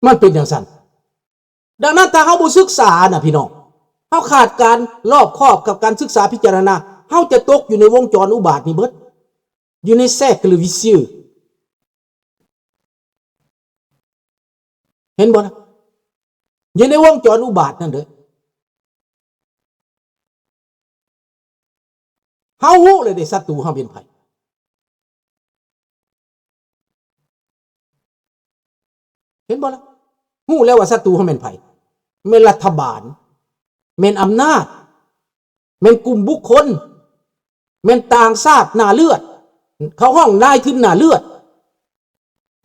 ມັນເປັນຈັ່ງຊັ້ນ. ດັ່ງນັ້ນ ຖ້າເຮົາບໍ່ສຶກສານະ ພີ່ນ້ອງ, ເຮົາຂາດການລອບຄອບກັບການສຶກສາພິຈາລະນາ, ເຮົາຈະຕົກຢູ່ໃນວົງຈອນອຸບາດນີ້ເບິດ, ຢູ່ໃນ cercle vicieux. ເຫັນບໍ່ລະ? ຢູ່ໃນວົງຈອນອຸບາດນັ້ນເດີ້. ເຮົາຮູ້ແລ້ວເດ້ ສັດຕູເຮົາແມ່ນໃຜ. ເຫັນບໍ່ລະ? ຮູ້ແລ້ວວ່າສັດຕູເຮົາແມ່ນໃຜ. ແມ່ນລັດຖະບານ, ແມ່ນອຳນາດ, ແມ່ນກຸ່ມບຸກຄົນ, ແມ່ນຕ່າງຊາດໜ້າເລືອດ. ເຂົາຮ້ອງນາຍທຶນໜ້າເລືອດ.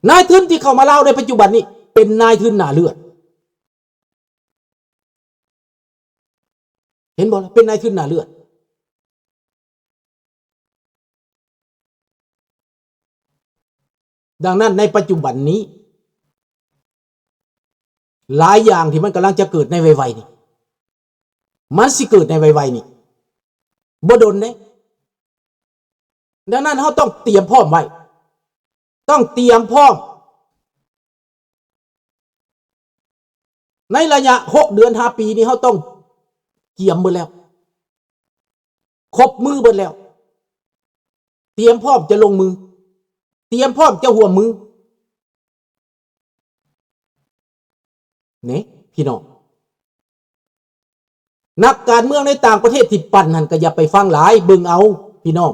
ນາຍທຶນທີ່ເຂົ້າມາລາວໃນປັດຈຸບັນນີ້ ເປັນນາຍທຶນໜ້າເລືອດ. ເຫັນບໍ່ລະ? ເປັນນາຍທຶນໜ້າເລືອດ. ດັ່ງນັ້ນ ໃນປັດຈຸບັນນີ້ ຫຼາຍຢ່າງທີ່ມັນກຳລັງຈະເກີດໃນໄວໆນີ້, ມັນຊິເກີດໃນໄວໆນີ້, ບໍ່ດົນເດ້. ດັ່ງນັ້ນ ເຮົາຕ້ອງຕຽມພ້ອມໄວ້, ຕ້ອງຕຽມພ້ອມ. ໃນໄລຍະຫົກເດືອນ ຫ້າປີນີ້ ເຮົາຕ້ອງກຽມເບິດແລ້ວ, ຄົບມືເບິດແລ້ວ, ຕຽມພ້ອມຈະລົງມື, ຕຽມພ້ອມຈະຮ່ວມມື. ນີ້ ພີ່ນ້ອງ, ນັກການເມືອງໃນຕ່າງປະເທດທີ່ປັ່ນຫັ້ນ ກໍຢ່າໄປຟັງຫຼາຍ, ເບິ່ງເອົາ ພີ່ນ້ອງ,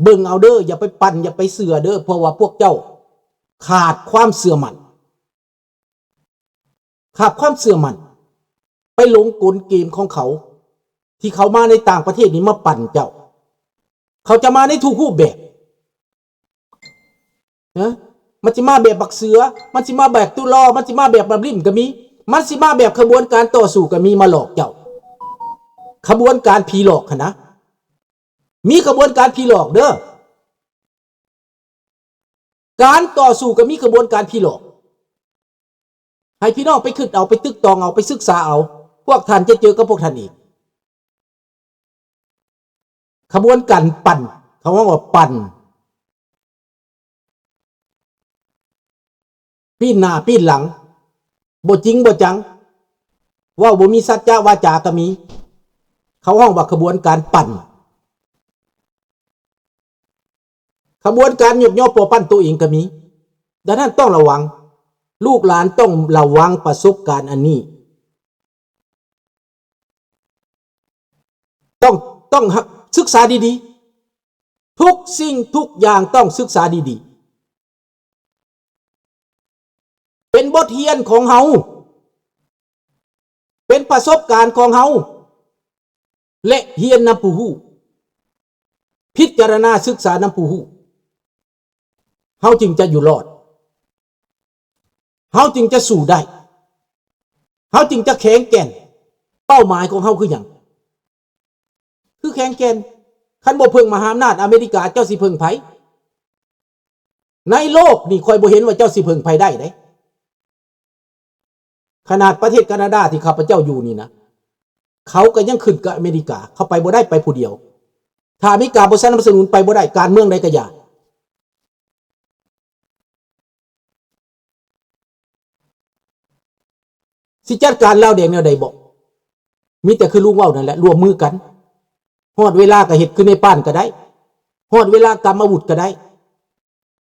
ເບິ່ງເອົາເດີ້, ຢ່າໄປປັ່ນ, ຢ່າໄປເຊື່ອເດີ້, ເພາະວ່າພວກເຈົ້າຂາດຄວາມເຊື່ອໝັ້ນ. ຂາດຄວາມເຊື່ອໝັ້ນ, ໄປຫຼົງກົນເກມຂອງເຂົາ ທີ່ເຂົາມາໃນຕ່າງປະເທດນີ້ມາປັ່ນເຈົ້າ. ເຂົາຈະມາໃນທຸກຮູບແບບນະ, ມັນຊິມາແບບບັກເສືອ, ມັນຊິມາແບບຕຸລໍ, ມັນຊິມາແບບມາບລິ້ມກໍມີ, ມັນຊິມາແບບຂະບວນການຕໍ່ສູ້ກໍມີ ມາຫຼອກເຈົ້າ. ຂະບວນການຜີຫຼອກຫັ້ນນະ, ມີຂະບວນການຜີຫຼອກເດີ້. ການຕໍ່ສູ້ກໍມີຂະບວນການຜີຫຼອກ. ໃຫ້ພີ່ນ້ອງໄປຄິດເອົາ, ໄປຕຶກຕອງເອົາ, ໄປສຶກສາເອົາ, ພວກທ່ານຈະເຈີກັບພວກທ່ານເອງ. ຂະບວນການປັ່ນ, ເຂົາເວົ້າວ່າປັ່ນ, ປີ້ນໜ້າປີ້ນຫຼັງ, ບໍ່ຈິງບໍ່ຈັງ, ເວົ້າບໍ່ມີສັດຈະວາຈາກໍມີ. ເຂົາຮ້ອງວ່າຂະບວນການປັ່ນ. ຂະບວນການຍົກຍໍ້ປໍ້ປັ້ນໂຕເອງກໍມີ. ດັ່ງນັ້ນຕ້ອງລະວັງ, ລູກຫຼານຕ້ອງລະວັງປະສົບການອັນນີ້. ຕ້ອງ, ຕ້ອງຮັກ, ສຶກສາດີໆ. ທຸກສິ່ງທຸກຢ່າງຕ້ອງສຶກສາດີໆ. ເປັນບົດຮຽນຂອງເຮົາ, ເປັນປະສົບການຂອງເຮົາ ແລະ ຮຽນນຳຜູ້ຮູ້, ພິຈາລະນາສຶກສານຳຜູ້ຮູ້, ເຮົາຈຶ່ງຈະຢູ່ລອດ, ເຮົາຈຶ່ງຈະສູ້ໄດ້, ເຮົາຈຶ່ງຈະແຂງແກ່ນ. ເປົ້າໝາຍຂອງເຮົາຄືຫຍັງ? ຄືແຂງແກ່ນ. ຄັນບໍ່ເພິ່ງມະຫາອຳນາດອາເມລິກາ, ເຈົ້າຊິເພິ່ງໃຜ? ໃນໂລກນີ້ ຂ້ອຍບໍ່ເຫັນວ່າເຈົ້າຊິເພິ່ງໃຜໄດ້ເດ້. ຂະໜາດປະເທດການາດາທີ່ຂ້າພະເຈົ້າຢູ່ນີ້ນະ, ເຂົາກໍຍັງຂຶ້ນກັບອາເມລິກາ, ເຂົາໄປບໍ່ໄດ້, ໄປຜູ້ດຽວ. ຖ້າອາເມລິກາບໍ່ສະໜັບສະໜູນ, ໄປບໍ່ໄດ້, ການເມືອງໃດກໍຢ່າ. ຊິຈັດການລາວແດງແນວໃດບໍ? ມີແຕ່ຄືລຸງເວົ້ານັ້ນແຫຼະ, ຮ່ວມມືກັນ. ຮອດເວລາກໍເຮັດຄືໃນປານກໍໄດ້, ຮອດເວລາກຳອາວຸດກໍໄດ້.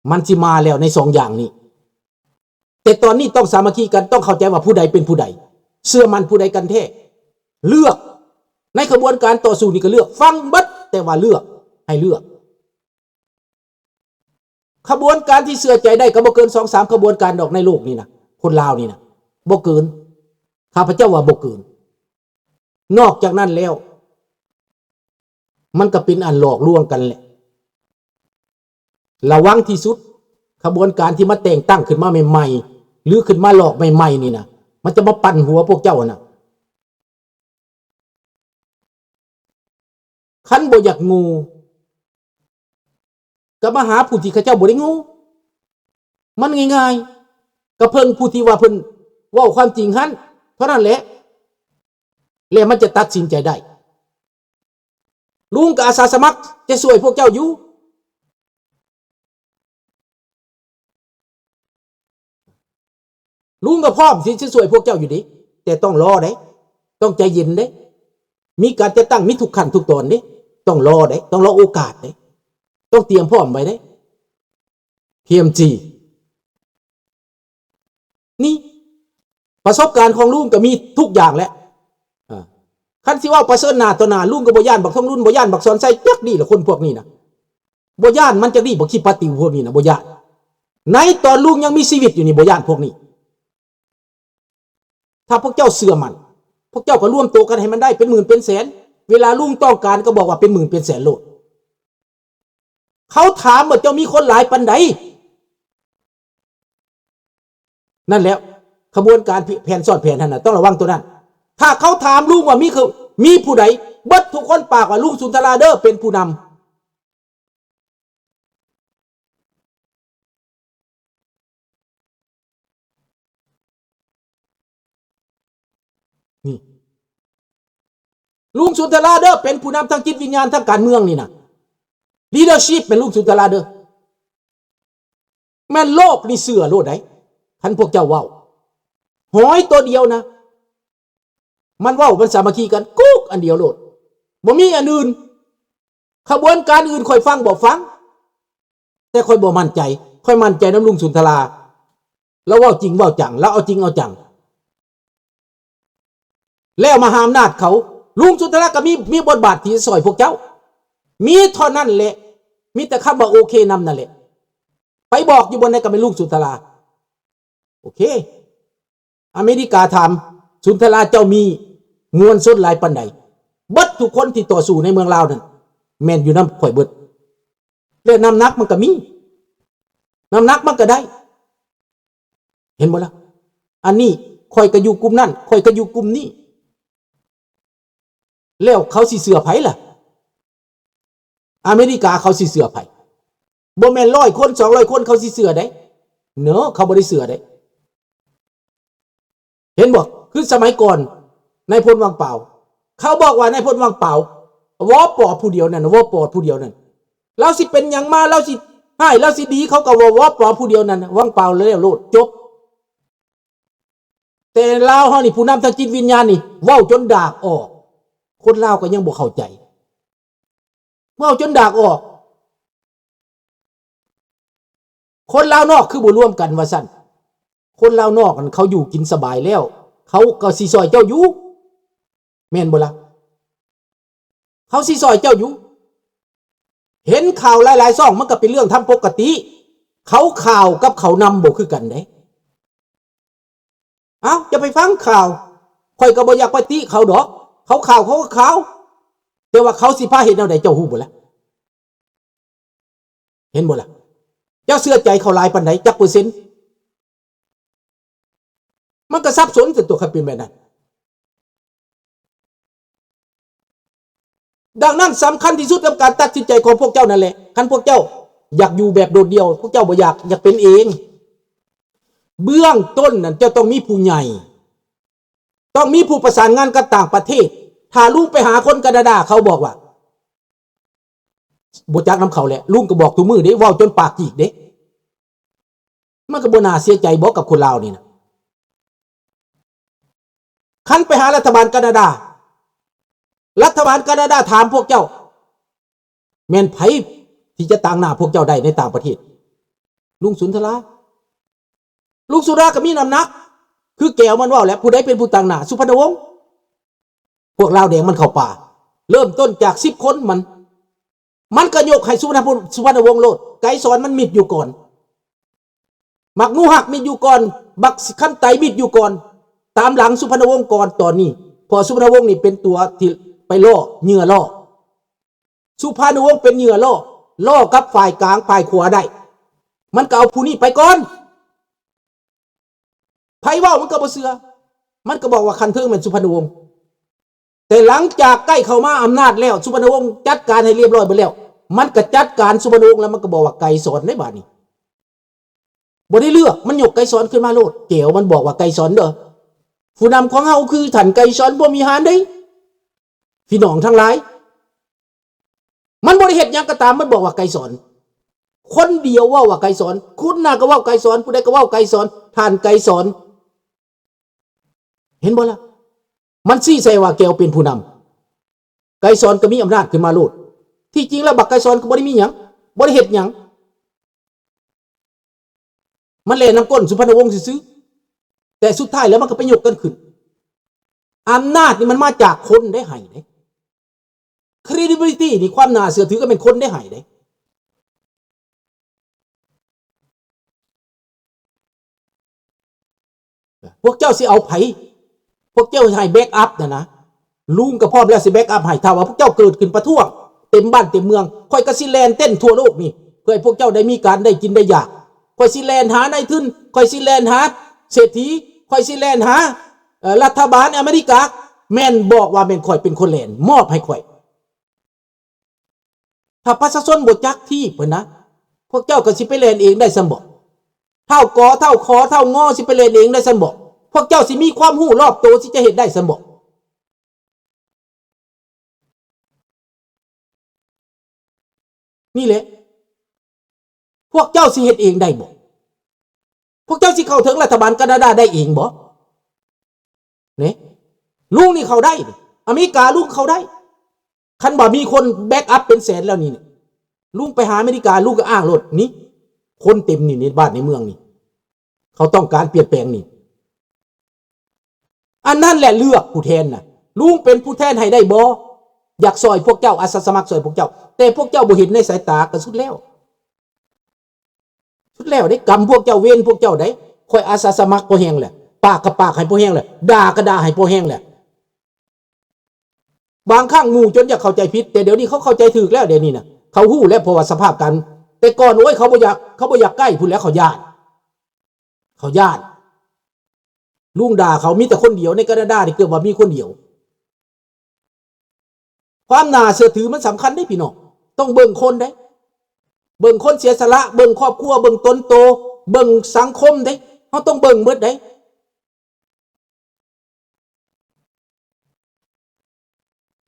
ມັນຊິມາແລ້ວໃນສອງຢ່າງນີ້. ແຕ່ຕອນນີ້ຕ້ອງສາມັກຄີກັນ, ຕ້ອງເຂົ້າໃຈວ່າຜູ້ໃດເປັນຜູ້ໃດ, ເຊື່ອໝັ້ນຜູ້ໃດກັນແທ້. ເລືອກ, ໃນຂະບວນການຕໍ່ສູ້ນີ້ກໍເລືອກ, ຟັງເບິດ, ແຕ່ວ່າເລືອກ, ໃຫ້ເລືອກ. ຂະບວນການທີ່ເຊື່ອໃຈໄດ້ກໍບໍ່ເກີນສອງສາມຂະບວນການດອກໃນໂລກນີ້ນະ, ຄົນລາວນີ້ນະ, ບໍ່ເກີນ. ຂ້າພະເຈົ້າວ່າບໍ່ເກີນ. ນອກຈາກນັ້ນແລ້ວ ມັນກໍເປັນອັນຫຼອກລວງກັນແຫຼະ. ລະວັງທີ່ສຸດ, ຂະບວນການທີ່ມາແຕ່ງຕັ້ງຂຶ້ນມາໃໝ່ໆ ຫຼື ຂຶ້ນມາຫຼອກໃໝ່ໆນີ້ນະ, ມັນຈະມາປັ່ນຫົວພວກເຈົ້າຫັ້ນນະ. ຄັນບໍ່ຢາກໂງ່ ກໍມາຫາຜູ້ທີ່ເຂົາເຈົ້າບໍ່ໄດ້ໂງ່. ມັນງ່າຍໆ, ກໍເພິ່ງຜູ້ທີ່ວ່າເພິ່ນເວົ້າຄວາມຈິງຫັ້ນເທົ່ານັ້ນແຫຼະ, ແລ້ວມັນຈະຕັດສິນໃຈໄດ້. ລຸງກໍອາສາສະໝັກຈະຊ່ວຍພວກເຈົ້າຢູ່. ລຸງກໍພ້ອມທີ່ຈະຊ່ວຍພວກເຈົ້າຢູ່ເດ້ ແຕ່ຕ້ອງລໍເດ້ ຕ້ອງໃຈເຢັນເດ້ ມີການຈັດຕັ້ງ ມີທຸກຂັ້ນທຸກຕອນເດ້ ຕ້ອງລໍເດ້ ຕ້ອງລໍໂອກາດເດ້ ຕ້ອງຕຽມພ້ອມໄວ້ເດ້ ພີເອັມຈີ ນີ້ປະສົບການຂອງລຸງກໍມີທຸກຢ່າງແຫຼະ. ເອີ ຄັນຊິເວົ້າປະເຊີນໜ້າຕໍ່ໜ້າ ລຸງກໍບໍ່ຢ້ານບັກທອງລຸນ ບໍ່ຢ້ານບັກສອນໄຊຈັກດີ້ລະ ຄົນພວກນີ້ນະ ບໍ່ຢ້ານມັນຈັກດີ້ ບັກຂີ້ປາຕິວພວກນີ້ນະ ບໍ່ຢ້ານ. ໃນຕອນລຸງຍັງມີຊີວິດຢູ່ນີ້ ບໍ່ຢ້ານພວກນີ້. ຖ້າພວກເຈົ້າເຊື່ອໝັ້ນ ພວກເຈົ້າກໍລວມໂຕກັນໃຫ້ມັນໄດ້ເປັນໝື່ນເປັນແສນ. ເວລາລຸງຕ້ອງການກໍບອກວ່າເປັນໝື່ນເປັນແສນໂລດ. ເຂົາຖາມວ່າເຈົ້າມີຄົນຫຼາຍປານໃດ? ນັ້ນແຫຼະ ຂະບວນການແຜນຊ້ອນແຜນຫັ້ນນະ ຕ້ອງລະວັງໂຕນັ້ນ. ຖ້າເຂົາຖາມລຸງວ່າມີ ມີຜູ້ໃດ? ເບິດທຸກຄົນປາກວ່າລຸງສຸນທະລາເດີ ເປັນຜູ້ນຳ. ນີ້ ລຸງສຸນທະລາເດີ ເປັນຜູ້ນຳທາງຈິດວິນຍານ ທາງການເມືອງນີ້ນະ leadership ແມ່ນລຸງສຸນທະລາເດີ ແມ່ນໂລກນີ້ເຊື່ອໂລດໃດ໋ ຄັນພວກເຈົ້າເວົ້າ. ຫອຍໂຕດຽວນະ ມັນເວົ້າ ມັນສາມັກຄີກັນກຸກອັນດຽວໂລດ ບໍ່ມີອັນອື່ນ. ຂະບວນການອື່ນຂ້ອຍຟັງບໍ່ຟັງ ແຕ່ຂ້ອຍບໍ່ໝັ້ນໃຈ. ຂ້ອຍໝັ້ນໃຈນຳລຸງສຸນທະລາ ລາວເວົ້າຈິງເວົ້າຈັງ ລາວເອົາຈິງເອົາຈັງ. ແລ້ວມະຫາອຳນາດເຂົາ ລຸງສຸນທະລາກໍມີ ມີບົດບາດທີ່ຈະຊ່ອຍພວກເຈົ້າ ມີເທົ່ານັ້ນແຫຼະ. ມີແຕ່ຄຳວ່າໂອເຄນຳນັ້ນແຫຼະ. ໄປບອກຢູ່ບ່ອນໃດກໍແມ່ນລຸງສຸນທະລາ. ໂອເຄ ອາເມລິກາຖາມ ສຸນທະລາ ເຈົ້າມີມວນຊົນຫຼາຍປານໃດ? ເບິດທຸກຄົນທີ່ຕໍ່ສູ້ໃນເມືອງລາວນັ້ນ ແມ່ນຢູ່ນຳຂ້ອຍເບິດ ແລະ ນ້ຳໜັກມັນກໍມີ ນ້ຳໜັກມັນກໍໄດ້ ເຫັນບໍ່ລະ? ອັນນີ້ຂ້ອຍກໍຢູ່ກຸ່ມນັ້ນ ຂ້ອຍກໍຢູ່ກຸ່ມນີ້ ແລ້ວເຂົາຊິເຊື່ອໃຜລະ? ອາເມລິກາເຂົາຊິເຊື່ອໃຜ? ບໍ່ແມ່ນຮ້ອຍຄົນ ສອງຮ້ອຍຄົນເຂົາຊິເຊື່ອໃດ໋ no ເຂົາບໍ່ໄດ້ເຊື່ອໃດ໋. ເຫັນບໍ່? ຄືສະໄໝກ່ອນນາຍພົນວັງປາວ ເຂົາບອກວ່ານາຍພົນວັງປາວ ວ.ປ. ຜູ້ດຽວນັ້ນ ວ.ປ. ຜູ້ດຽວນັ້ນ ລາວຊິເປັນຫຍັງມາ ລາວຊິຮ້າຍ ລາວຊິດີ ເຂົາກໍວ່າ ວ.ປ. ຜູ້ດຽວນັ້ນ ວັງປາວ ແລ້ວໂລດ ຈົບ. ແຕ່ລາວເຮົານີ້ ຜູ້ນຳທາງຈິດວິນຍານນີ້ ເວົ້າຈົນດາກອອກ ຄົນລາວກໍຍັງບໍ່ເຂົ້າໃຈ ເວົ້າຈົນດາກອອກ. ຄົນລາວນອກຄືບໍ່ລວມກັນວ່າຊັ້ນ? ຄົນລາວນອກຫັ້ນ ເຂົາຢູ່ກິນສະບາຍແລ້ວ ເຂົາກໍຊິຊ່ອຍເຈົ້າຢູ່ ແມ່ນບໍ່ລະ? ເຂົາຊິຊ່ອຍເຈົ້າຢູ່. ເຫັນຂ່າວຫຼາຍໆຊ່ອງ ມັນກໍເປັນເລື່ອງທຳປົກກະຕິ. ເຂົາຂ່າວກັບເຂົານຳບໍ່ຄືກັນເດ້. ເອົ້າ ຢ່າໄປຟັງຂ່າວ ຂ້ອຍກໍບໍ່ຢາກໄປຕິເຂົາດອກ ເຂົາຂ່າວ ເຂົາກໍຂ່າວ ແຕ່ວ່າເຂົາຊິພາເຮັດແນວໃດ ເຈົ້າຮູ້ບໍ່ລະ? ເຫັນບໍ່ລະ? ເຈົ້າເຊື່ອໃຈເຂົາຫຼາຍປານໃດ ຈັກເປີເຊັນ? ມັນກໍສັບສົນຊັ້ນຕົວ ຄັນເປັນແບບນັ້ນ. ດັ່ງນັ້ນ ສຳຄັນທີ່ສຸດນຳການຕັດສິນໃຈຂອງພວກເຈົ້ານັ້ນແຫຼະ. ຄັນພວກເຈົ້າຢາກຢູ່ແບບໂດດດ່ຽວ ພວກເຈົ້າບໍ່ຢາກ ຢາກເປັນເອງ ເບື້ອງຕົ້ນນັ້ນ ເຈົ້າຕ້ອງມີຜູ້ໃຫຍ່ ຕ້ອງມີຜູ້ປະສານງານກັບຕ່າງປະເທດ. ຖ້າລຸງໄປຫາຄົນການາດາ ເຂົາບອກວ່າ ບໍ່ຈັກນຳເຂົາແຫຼະ. ລຸງກໍບອກທຸກມື້ເດ້ ເວົ້າຈົນປາກຈີກເດ້. ມັນກໍບໍ່ໜ້າເສຍໃຈບໍກັບຄົນລາວນີ້ນະ? ຄັນໄປຫາລັດຖະບານການາດາ ລັດຖະບານການາດາຖາມພວກເຈົ້າ ແມ່ນໃຜທີ່ຈະຕາງໜ້າພວກເຈົ້າໄດ້ໃນຕ່າງປະເທດ? ລຸງສຸນທະລາ. ລຸງສຸນທະລາກໍມີນ້ຳໜັກ ຄືແກວມັນເວົ້າແຫຼະ ຜູ້ໃດເປັນຜູ້ຕາງໜ້າ? ສຸພັນນະວົງ. ພວກລາວແດງມັນເຂົ້າປ່າ ເລີ່ມຕົ້ນຈາກສິບຄົນ ມັນ ມັນກໍຍົກໃຫ້ສຸພັນນະ ສຸພັນນະວົງໂລດ. ໄກສອນມັນມິດຢູ່ກ່ອນ ບັກໜູຮັກມິດຢູ່ກ່ອນ ບັກຄຳໄຕມິດຢູ່ກ່ອນ ຕາມຫຼັງສຸພັນນະວົງກ່ອນຕອນນີ້ ເພາະສຸພັນນະວົງນີ້ເປັນຕົວທີ່ໄປລໍ້ ເຫຍື່ອລໍ້. ສຸພານຸວົງເປັນເຫຍື່ອລໍ້ ລໍ້ກັບຝ່າຍກາງ ຝ່າຍຂວາໄດ້ ມັນກໍເອົາຜູ້ນີ້ໄປກ່ອນ. ໃຜເວົ້າມັນກໍບໍ່ເຊື່ອ ມັນກໍບອກວ່າຂັ້ນເທິງແມ່ນສຸພານຸວົງ. ແຕ່ຫຼັງຈາກໃກ້ເຂົ້າມາອຳນາດແລ້ວ ສຸພານຸວົງຈັດການໃຫ້ລຽບຮ້ອຍເບິດແລ້ວ ມັນກໍຈັດການສຸພານຸວົງ ແລ້ວມັນກໍບອກວ່າໄກສອນເດ້ ບາດນີ້ ບໍ່ໄດ້ເລືອກ ມັນຍົກໄກສອນຂຶ້ນມາໂລດ. ແກວມັນບອກວ່າໄກສອນເດີ ຜູ້ນຳຂອງເຮົາຄືທ່ານໄກສອນ ພົມວິຫານເດ້ ພີ່ນ້ອງທັງຫຼາຍ. ມັນບໍ່ໄດ້ເຮັດຫຍັງກໍຕາມ ມັນບອກວ່າໄກສອນ ຄົນດຽວເວົ້າວ່າໄກສອນ ຄຸນນະກໍເວົ້າໄກສອນ ຜູ້ໃດກໍເວົ້າໄກສອນ ທ່ານໄກສອນ. ຫັນບໍ່ລະ? ມັນຊີ້ໃສ່ວ່າແກວເປັນຜູ້ນຳ. ໄກສອນກໍມີອຳນາດຂຶ້ນມາໂລດ. ທີ່ຈິງແລ້ວບັກໄກສອນກໍບໍ່ໄດ້ມີຫຍັງ, ບໍ່ໄດ້ເຮັດຫຍັງ. ມັນແລ່ນນຳກົ້ນສຸພັນນະວົງຊື່ໆ, ແຕ່ສຸດທ້າຍແລ້ວມັນກໍໄປຍົກກັນຂຶ້ນ. ອຳນາດນີ້ມັນມາຈາກຄົນໄດ້ໃຫ້ເດ້. Credibility ນີ້ ຄວາມໜ້າເຊື່ອຖືກໍແມ່ນຄົນໄດ້ໃຫ້ເດ້. ພວກເຈົ້າຊິເອົາໃຜ? ພວກເຈົ້າໃຫ້ແບັກອັບນະນະ, ລຸງກໍພ້ອມແລ້ວຊິແບັກອັບໃຫ້. ຖ້າວ່າພວກເຈົ້າເກີດຂຶ້ນປະທ້ວງເຕັມບ້ານເຕັມເມືອງ, ຂ້ອຍກໍຊິແລ່ນເຕັ້ນທົ່ວໂລກນີ້ ເພື່ອໃຫ້ພວກເຈົ້າໄດ້ມີການໄດ້ກິນໄດ້ຢາກ. ຂ້ອຍຊິແລ່ນຫານາຍທຶນ, ຂ້ອຍຊິແລ່ນຫາເສດຖີ, ຂ້ອຍຊິແລ່ນຫາ ເອີ ລັດຖະບານອາເມລິກາ. ແມ່ນບອກວ່າແມ່ນຂ້ອຍເປັນຄົນແລ່ນ, ມອບໃຫ້ຂ້ອຍ. ຖ້າປະຊາຊົນບໍ່ຈັກທີບເພິ່ນນະ, ພວກເຈົ້າກໍຊິໄປແລ່ນເອງໄດ້ຊັ້ນບໍ? ທ້າວກໍ ທ້າວຂໍ ທ້າວງໍ ຊິໄປແລ່ນເອງໄດ້ຊັ້ນບໍ? ພວກເຈົ້າຊິມີຄວາມຮູ້ລອບໂຕ ຊິຈະເຮັດໄດ້ຊັ້ນບໍ? ນີ້ແຫຼະ ພວກເຈົ້າຊິເຮັດເອງໄດ້ບໍ? ພວກເຈົ້າຊິເຂົ້າເຖິງລັດຖະບານການາດາໄດ້ເອງບໍ? ເນ ລຸງນີ້ເຂົ້າໄດ້, ອາເມລິກາລຸງເຂົ້າໄດ້. ຄັນວ່າມີຄົນແບັກອັບເປັນແສນແລ້ວນີ້, ລຸງໄປຫາອາເມລິກາ, ລຸງກໍອ້າງໂລດ, ນີ້ ຄົນເຕັມນີ້ ໃນບ້ານໃນເມືອງນີ້, ເຂົາຕ້ອງການປ່ຽນແປງນີ້. ອັນນັ້ນແຫຼະເລືອກຜູ້ແທນນະ, ລຸງເປັນຜູ້ແທນໃຫ້ໄດ້ບໍ່? ຢາກຊ່ອຍພວກເຈົ້າ, ອາສາສະໝັກຊ່ອຍພວກເຈົ້າ, ແຕ່ພວກເຈົ້າບໍ່ເຫັນໃນສາຍຕາ, ກໍສຸດແລ້ວ. ສຸດແລ້ວເດ້ ກຳພວກເຈົ້າ ເວນພວກເຈົ້າໄດ໋. ຂ້ອຍອາສາສະໝັກພໍແຮງແລ້ວ, ປາກກໍປາກໃຫ້ພໍແຮງແລ້ວ, ດ່າກໍດ່າໃຫ້ພໍແຮງແລ້ວ. ບາງຄັ້ງໝູ່ຈົນຢາກເຂົ້າໃຈຜິດ, ແຕ່ດຽວນີ້ເຂົາເຂົ້າໃຈຖືກແລ້ວ, ດຽວນີ້ນະ ເຂົາຮູ້ແລ້ວ. ເພາະວ່າສະພາບການ, ແຕ່ກ່ອນ ໂອ້ຍ ເຂົາບໍ່ຢາກ, ເຂົາບໍ່ຢາກໃກ້ພຸ້ນແຫຼະ, ເຂົາຢ້ານ, ເຂົາຢ້ານ. ລຸງດ່າເຂົາມີແຕ່ຄົນດຽວ, ໃນການາດານີ້ເກືອບວ່າມີຄົນດຽວ. ຄວາມໜ້າເຊື່ອຖືມັນສຳຄັນເດ້ພີ່ນ້ອງ, ຕ້ອງເບິ່ງຄົນເດ້, ເບິ່ງຄົນເສຍສະຫຼະ, ເບິ່ງຄອບຄົວ, ເບິ່ງຕົນໂຕ, ເບິ່ງສັງຄົມເດ້, ເຮົາຕ້ອງເບິ່ງໝົດເດ້.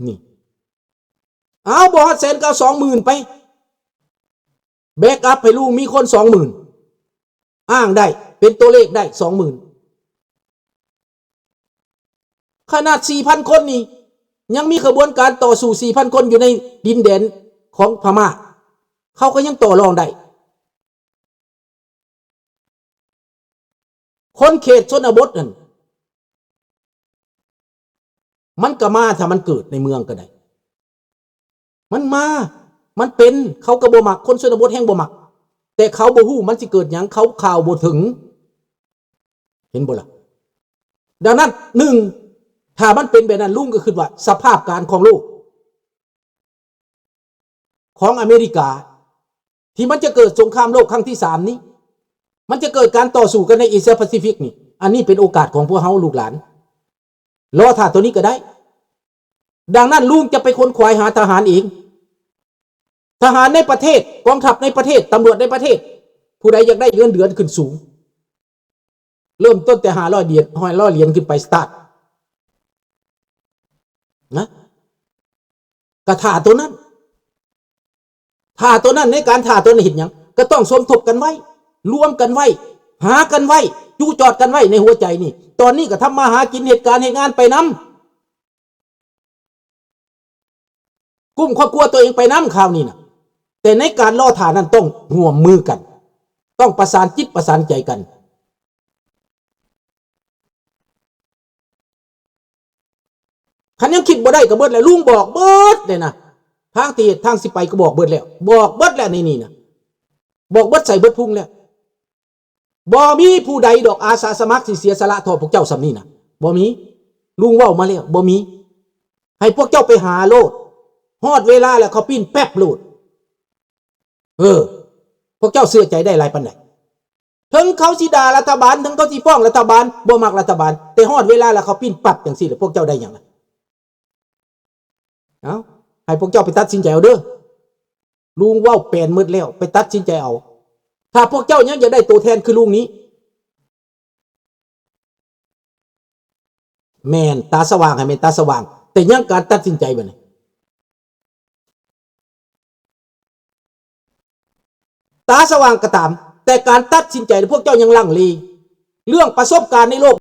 ນີ້ ເອົາ ບໍ່ຮອດແສນກໍເອົາສອງໝື່ນໄປ ແບັກອັບໃຫ້ລຸງມີຄົນສອງໝື່ນ ອ້າງໄດ້ ເປັນຕົວເລກໄດ້ສອງໝື່ນ. ຂະໜາດສີ່ພັນຄົນນີ້ ຍັງມີຂະບວນການຕໍ່ສູ້ສີ່ພັນຄົນຢູ່ໃນດິນແດນຂອງພະມ້າ ເຂົາກໍຍັງຕໍ່ລອງໄດ້. ຄົນເຂດຊົນນະບົດນັ້ນ ມັນກໍມາ ຖ້າມັນເກີດໃນເມືອງກໍໄດ້ ມັນມາ ມັນເປັນ ເຂົາກໍບໍ່ມັກ ຄົນຊົນນະບົດແຮ່ງບໍ່ມັກ ແຕ່ເຂົາບໍ່ຮູ້ມັນຊິເກີດຫຍັງ ເຂົາຂ່າວບໍ່ເຖິງ ເຫັນບໍ່ລະ? ດັ່ງນັ້ນ ໜຶ່ງ ຖ້າມັນເປັນແບບນັ້ນ ລຸງກໍຄິດວ່າສະພາບການຂອງໂລກ ຂອງອາເມລິກາ ທີ່ມັນຈະເກີດສົງຄາມໂລກຄັ້ງທີສາມນີ້ ມັນຈະເກີດການຕໍ່ສູ້ກັນໃນເອເຊຍປາຊີຟິກນີ້ ອັນນີ້ເປັນໂອກາດຂອງພວກເຮົາລູກຫຼານ ລໍຖ້າໂຕນີ້ກໍໄດ້. ດັ່ງນັ້ນ ລຸງຈະໄປຂົນຂວາຍຫາທະຫານເອງ ທະຫານໃນປະເທດ ກອງທັບໃນປະເທດ ຕຳຫຼວດໃນປະເທດ ຜູ້ໃດຢາກໄດ້ເງິນເດືອນຂຶ້ນສູງ ເລີ່ມຕົ້ນແຕ່ຫ້າຮ້ອຍຫຼຽນ ຫ້າຮ້ອຍຫຼຽນຂຶ້ນໄປ ສະຕາດ ນະ ກະຖ້າໂຕນັ້ນ ຖ້າໂຕນັ້ນ ໃນການຖ້າໂຕນັ້ນເຮັດຫຍັງ? ກໍຕ້ອງສົມທົບກັນໄວ້ ລວມກັນໄວ້ ຫາກັນໄວ້ ຈຸຈອດກັນໄວ້ໃນຫົວໃຈນີ້ ຕອນນີ້ກໍທຳມາຫາກິນ ເຮັດການເຮັດງານໄປນຳ ກຸ້ມຄອບຄົວຕົວເອງໄປນຳຄາວນີ້ນະ ແຕ່ໃນການລໍຖ້ານັ້ນຕ້ອງຮ່ວມມືກັນ ຕ້ອງປະສານຈິດປະສານໃຈກັນ ຄັນຍັງຄິດບໍ່ໄດ້ກໍເບິດແລ້ວ ລຸງບອກເບິດເລີຍນະ ທາງທີ່ເຮັດທາງຊິໄປກໍບອກເບິດແລ້ວ ບອກເບິດແລ້ວໃນນີ້ນະ ບອກເບິດໃສ່ເບິດພຸງແລ້ວ ບໍ່ມີຜູ້ໃດດອກອາສາສະໝັກຊິເສຍສະຫຼະເທົ່າພວກເຈົ້າສ່ຳນີ້ນະ ບໍ່ມີ ລຸງເວົ້າມາແລ້ວ ບໍ່ມີ ໃຫ້ພວກເຈົ້າໄປຫາໂລດ ຮອດເວລາແລ້ວເຂົາປີ້ນແປັບໂລດ ເອີ ພວກເຈົ້າເຊື່ອໃຈໄດ້ຫຼາຍປານໃດ? ເຖິງເຂົາຊິດ່າລັດຖະບານ ເຖິງເຂົາຊິຟ້ອງລັດຖະບານ ບໍ່ມັກລັດຖະບານ ແຕ່ຮອດເວລາແລ້ວເຂົາປີ້ນປັບຈັ່ງຊີ້ ແລ້ວພວກເຈົ້າໄດ້ຫຍັງລະ? ເອົ້າ ໃຫ້ພວກເຈົ້າໄປຕັດສິນໃຈເອົາເດີ້ ລຸງເວົ້າແປນໝົດແລ້ວ ໄປຕັດສິນໃຈເອົາ ຖ້າພວກເຈົ້າຍັງຢາກໄດ້ໂຕແທນຄືລຸງນີ້ ແມ່ນ ຕາສະຫວ່າງໃຫ້ແມ່ນຕາສະຫວ່າງ ແຕ່ຍັງການຕັດສິນໃຈບັດນີ້ ຕາສະຫວ່າງກໍຕາມ ແຕ່ການຕັດສິນໃຈ ພວກເຈົ້າຍັງລັງເລ ເລື່ອງປະສົບການໃນໂລກ